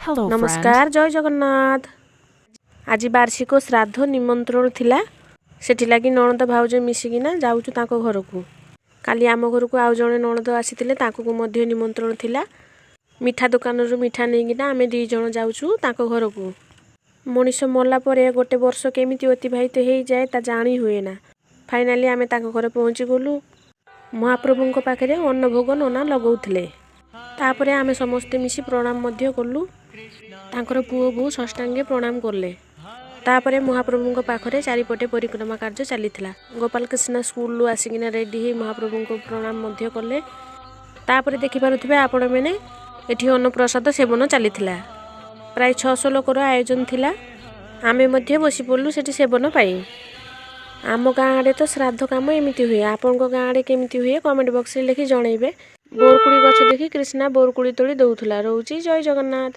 Hello, friend. ନମସ୍କାର, ଜୟ ଜଗନ୍ନାଥ। ଆଜି ବାର୍ଷିକ ଶ୍ରାଦ୍ଧ ନିମନ୍ତ୍ରଣ ଥିଲା, ସେଥିଲାଗି ନଣନ୍ଦ ଭାଉଜ ମିଶିକିନା ଯାଉଛୁ ତାଙ୍କ ଘରକୁ। କାଲି ଆମ ଘରକୁ ଆଉ ଜଣେ ନଣନ୍ଦ ଆସିଥିଲେ, ତାଙ୍କୁ ମଧ୍ୟ ନିମନ୍ତ୍ରଣ ଥିଲା। ମିଠା ଦୋକାନରୁ ମିଠା ନେଇକିନା ଆମେ ଦୁଇ ଜଣ ଯାଉଛୁ ତାଙ୍କ ଘରକୁ। ମଣିଷ ମଲା ପରେ ଗୋଟେ ବର୍ଷ କେମିତି ଅତିବାହିତ ହେଇଯାଏ ତା ଜାଣି ହୁଏ ନା। ଫାଇନାଲି ଆମେ ତାଙ୍କ ଘରେ ପହଞ୍ଚିଗଲୁ। ମହାପ୍ରଭୁଙ୍କ ପାଖରେ ଅନ୍ନଭୋଗ ନନା ଲଗାଉଥିଲେ। ତାପରେ ଆମେ ସମସ୍ତେ ମିଶି ପ୍ରଣାମ ମଧ୍ୟ କଲୁ। ତାଙ୍କର ପୁଅ ବୋହୂ ସାଷ୍ଟାଙ୍ଗେ ପ୍ରଣାମ କଲେ। ତାପରେ ମହାପ୍ରଭୁଙ୍କ ପାଖରେ ଚାରିପଟେ ପରିକ୍ରମା କାର୍ଯ୍ୟ ଚାଲିଥିଲା। ଗୋପାଳକୃଷ୍ଣ ସ୍କୁଲରୁ ଆସିକିନା ରେଡ଼ି ହେଇ ମହାପ୍ରଭୁଙ୍କୁ ପ୍ରଣାମ ମଧ୍ୟ କଲେ। ତାପରେ ଦେଖିପାରୁଥିବେ ଆପଣମାନେ, ଏଠି ଅନ୍ନପ୍ରସାଦ ସେବନ ଚାଲିଥିଲା। ପ୍ରାୟ 600 ଲୋକର ଆୟୋଜନ ଥିଲା। ଆମେ ମଧ୍ୟ ବସି ପଡ଼ିଲୁ ସେଠି ସେବନ ପାଇଁ। ଆମ ଗାଁ ଆଡ଼େ ତ ଶ୍ରାଦ୍ଧ କାମ ଏମିତି ହୁଏ। ଆପଣଙ୍କ ଗାଁ ଆଡ଼େ କେମିତି ହୁଏ, କମେଣ୍ଟ ବକ୍ସରେ ଲେଖି ଜଣେଇବେ। ବୋରକୁଳି ଗଛ ଦେଖି କ୍ରିଷ୍ଣା ବୋରକୁଳି ତୋଳି ଦେଉଥିଲା। ରହୁଛି, ଜୟ ଜଗନ୍ନାଥ।